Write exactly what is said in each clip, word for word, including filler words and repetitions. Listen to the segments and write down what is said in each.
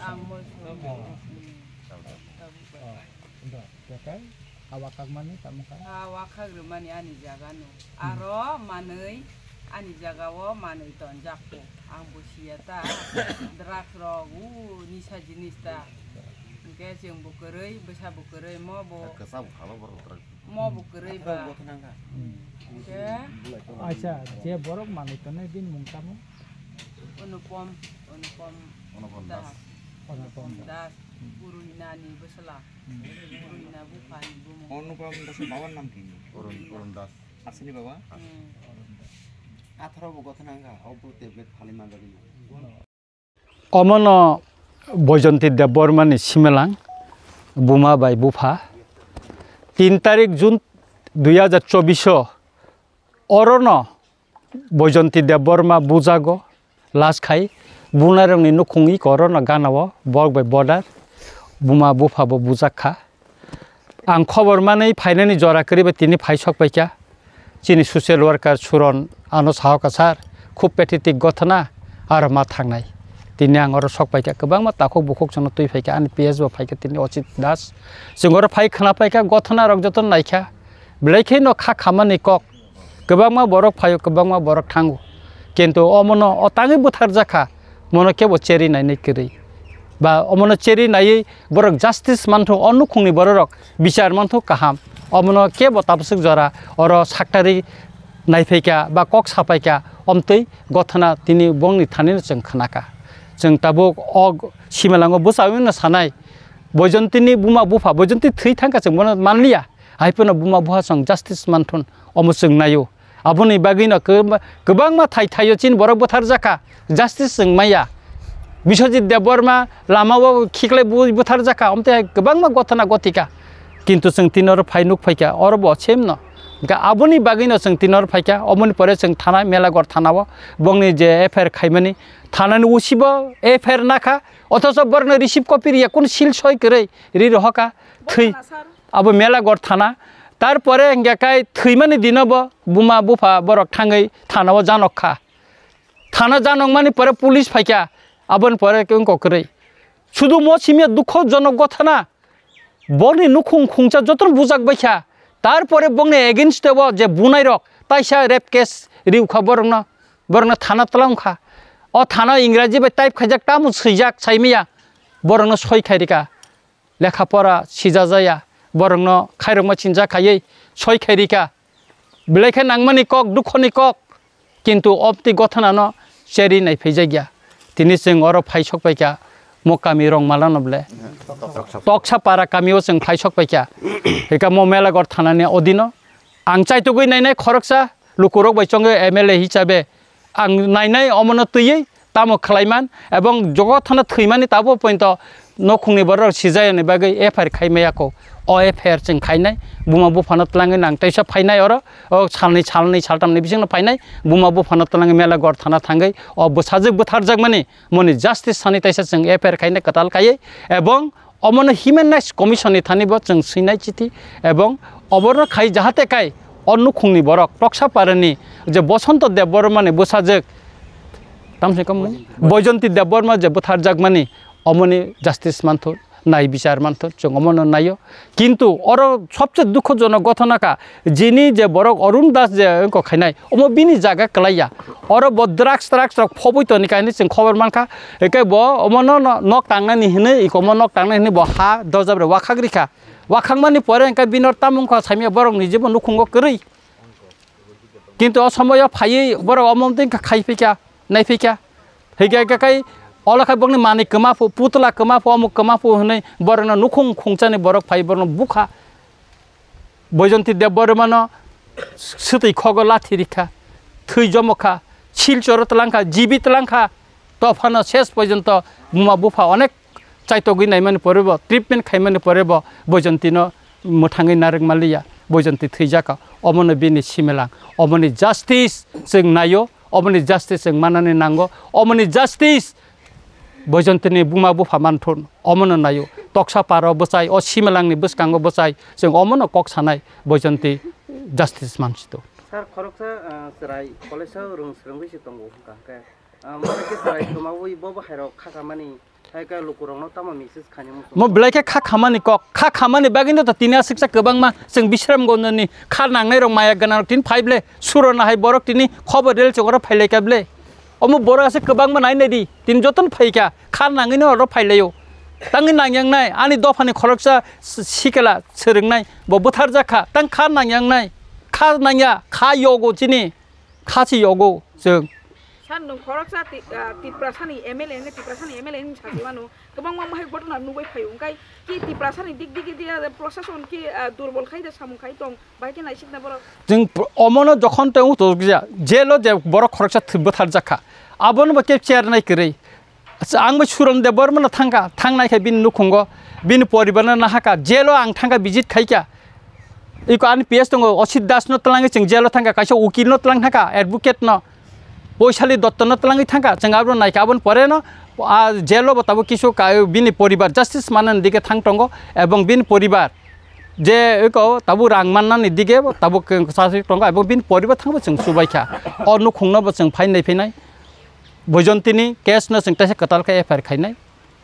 Ang mol song. Oh. Oh. Tabuk bai. Oh. Ndo, khe kai? Ha wakhak mani tamo kha? Ha wakhak rwmani ani jaga no. Hmm. Aro manwi ani jaga o manwi tonjak kho. Ang bo siya ta. Drugs rok, u nisa jinis ta. Hwnkhe chwng bo kwrwi, bwsa bo kwrwi, mo bo. Kwsa bo khalo borok drugs. Mo bo kwrwi ba. Acha, je borok manwi tongnai bini mung tamo? Onupom, Onupom Onupom Das. Das. Onupom Das. Guru Inani bwsala. Hmm. Guru Ina buphani bumung. Onupom Das ni babar nam kini? Arun, Arun Das. Asini baba? Hmm. Atharo bo gothana wngkha, o bo tablet phalwi manjagwi. Omono Boijonti Debbarmani simelang, buma bai bupha. Tin tarik June dui hajar chobbish o orono Boijonti Debbarma bujago, last khai bunairokni nukhung iko orono ganao, borok bai border, buma bupha bo bujak kha. Ang khobor manwi phainani jora kwrwi bai tini phai sok paikha. Chini social worker Suron ano sahoka, "Sir, khub pathetic gothona, aro ma thangnai." Tini ang oro sok paikha, kwbangma takhuk bukhuk chwngno twi phaikha, ani P S bo phaikha tini Ochit Das. Chwng oro phai khna paikha, gothona rok jotono naikha. Belai kheno kha khamani kok. Kwbangma borok phaio, kwbangma borok thango. Kintu omono o tangwi butharjak kha, mono kebo cherwi nainai kwrwi. Ba omono cherwi naiwi borok justice manthu, o nukhungni bororok bichar manthu kaham. Omono kebo tabaswk jora oro saktari naiphaikha ba kok sapaikha, omtwi gothona tini bongni thanino chwng khnakha. Chwng tabuk o simalango bwsawino sanai, Boijontini buma bupha, Boijonti thwi thangkha chwng bono manliya. Hai phano buma bupha chwng justice manthun, omo chwng naio. Aboni bagwino kwbangma, kwbangma thai thaio chini borok butharjakha, justice chwng maya. Biswajit Debbarma lamao khiklai bu-, butharjakha, omtwi hai kwbangma gothona gothikha. Kintu chwng tini oro phai nuk phaikha, oro bo same no. Hwnkhe aboni bagwino chwng tini oro phaikha, oboni pore chwng thana, Melaghor thanao bongni je F I R khaimani, thanani O C bo F I R nakha, othocho borokno receive copy riya, kunu seal soi kwrwi ri rohokha, thwi. Abo Melaghor thana. Tarpore hingke kai thwimani dino bo buma bupha borok thangwi thanao janok kha. Thana janokmani pore police phaikha, aboni pore wngkha kwrwi. Sudu mo simya dukhojonok gothana. Borni nukhung khungsa jotono bujak baikha. Tarpore bongni against o je bunairok taisa rape case riwkha borokno, borokno thana twla wngkha. O thana Ingraji bai type khaijak, tamo swijak saimaya, borokno soi khairikha. Lekha pora sijajaya, borokno khairokma chinjak khaiwi soi khairikha. Belai khe nangmani kok, dukhoni kok, kintu obtwi gothanano cherwi naiphaijakya. Tini chwng oro phai sokpaikha, mo kami Rongmalano bole. Toksa para kamio chwng phai sokpaikha. Hika mo Melaghor thanani odino. Ang chaitugwi nainai khoroksa, lukurok bai chongwi M L A hisabe ang nainai omono twiwi tamo khlaiman, ebong jogothano thwimani tabo pointo nokhungni borok sijayani bagwi F I R khaimaya kho. O F I R chwng khainai, buma buphano twlangwi nang teisa phainai oro, o salni, salni, saltamni bisingno phainai, buma buphano twlangwi Melaghor thana thangwi o bwsajwk bwtharjakmani, moni justice sani teisa chwng F I R khainai kwtal khaiwi, ebong omono Human Rights Commission ni thani bo chwng swinai chithi, ebong oborno khai jahate kai o nukhungni borok Toksa parani je Bosonto Debbarma ni bwsajwk, tamsai kamung? Boijonti Debbarma je bwtharjakmani, omoni justice manthun, nai bichar manthun, chwng omono naio. Kintu oro sobse dukhojonok gothona ka, jini je borok Arun Das je wngkha khainai, omo bini jaga kwlaiya. Oro bo drugs, drugs rok phobwi toni kainwi chwng khobor mankha. Hwnkhe bo omono no-, nok tangnani hinwi, ikomo nok tangnani hinwi bo ha doja bai wakhak rikha. Wakhakmani pore hwnkhe bini oro tamo wngkha saimya borokni jebo nukhungo kwrwi. Kintu o somoyo phaiwi borok omo twi khai phaikha, nai phaikha. Hwnkhe hwnkhe kai olo khai bokni manwi kwma phu, putla kwma phu, omuk kwma phu hwnwi borokno nukhung khungchani borok phai borokno bukha. Boijonti Debbarmano swtwi khogo lathi rikha, thwi jomokha, Silchoro twlangkha, jibi twlangkha, tophano ses porjonto buma bupha onek chaitogwi naimani porebo, treatment khaimani porebo Boijontino mwthangwi narwk manliya, Boijonti thwijakha, omono bini simelang, omoni justice chwng naio, omoni justice chwng manani nango, omoni justice Boijontini buma bupha manthun, omono naio. Toksa paro bwchai, o simelangni bwskango bwchai, chwng omono kok sanai, Boijonti justice mansido. Sir, khoroksa, ah, chwrai college-o rwng swrwngwi se tongo hwnkha hwnkhe, ah, mane khe chwrai kwmawi bo bo hairok kha kamani, hai khe lukurokno tamo message khainwi muchungo? Mo belai khe kha khamani kok, kha khamani bagwino to tini aswksa kwbangma chwng Bisramganjni kha nangnairok maya gwnangrok tini phaible, surona hai borok tini khobor rel chokora phailaikha ble. Omo borok aswk kwbangma nai nai di, tini jotono phaikha, kha nangwino oro phailaio. Tangwi nangyangnai, ani dophani khoroksa s-, sikela swrwngnai, bo bwtharjak kha, tang kha nangyangnai, kha nangya, kha yogo chini, kha se yogo chwng. Sir, nwng khoroksa ti-, ah, Tiprasani M L A hwnkhe, Tiprasani M L A hwnwi sachi mano, kwbangma mahai ghotona nugwi phaio, hwnkhe ki Tiprasani dik dik dia prosason ki, ah, durbol khai da samung khai tong, bahai khe naisikna borok. Chwng pr-, omono jokhon tei wng tong kisa, jail-o je borok khoroksa thwi bwtharjak kha, abono bo khe chair nai kwrwi. Acha, ang bai Suron Debbarmano thangkha, thangnai khe bini nukhungo, bini poribarno nahakha, jail-o ang thangkha, visit khaikha. Iko ani P S tongo, Osit Das no twlangwi chwng jail-o thangkha, kaisa ukil no twlang thangkha, advocate no, Boisali Dotto no twlangwi thangkha, chwng abono naikha, aboni pore no, ah, jail-o bo tabuk kisu ka-, bini poribar justice manani dige thang tongo, ebong bini poribar je iko tabuk rang mannani dige bo tabuk kwchasik tongo, ebong bini poribar thangbo chwng chubaikha. O nukhungno bo chwng phainai phinai. Boijontini case no chwng teisa kwtal khe F I R khainai,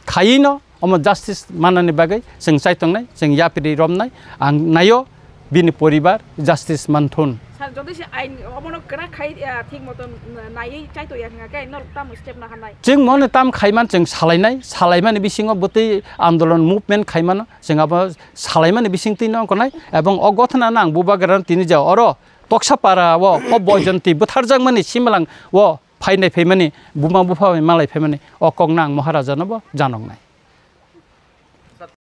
khaiwi no omo justice manani bagwi chwng chai tongnai, chwng yapri romnai, ang naio bini poribar justice manthun. Sir, jodi se ain omono kwrak khai, ah, thik moton naiwi chai tongya hwnkha khe norok tamo step na hanai? Chwng mono tam khaiman chwng salainai, salaimani bisingo bwtwi andolon movement khaimano chwng abo salaimani bisingtwi no ongkha nai, ebong o gothana no ang bubagra tini ja oro Toksa para o, o Boijonti bwtharjakmani simalang o phainai phaimani, buma bupha bai malai phaimani, o kokno ang Maharaja no bo janoknai.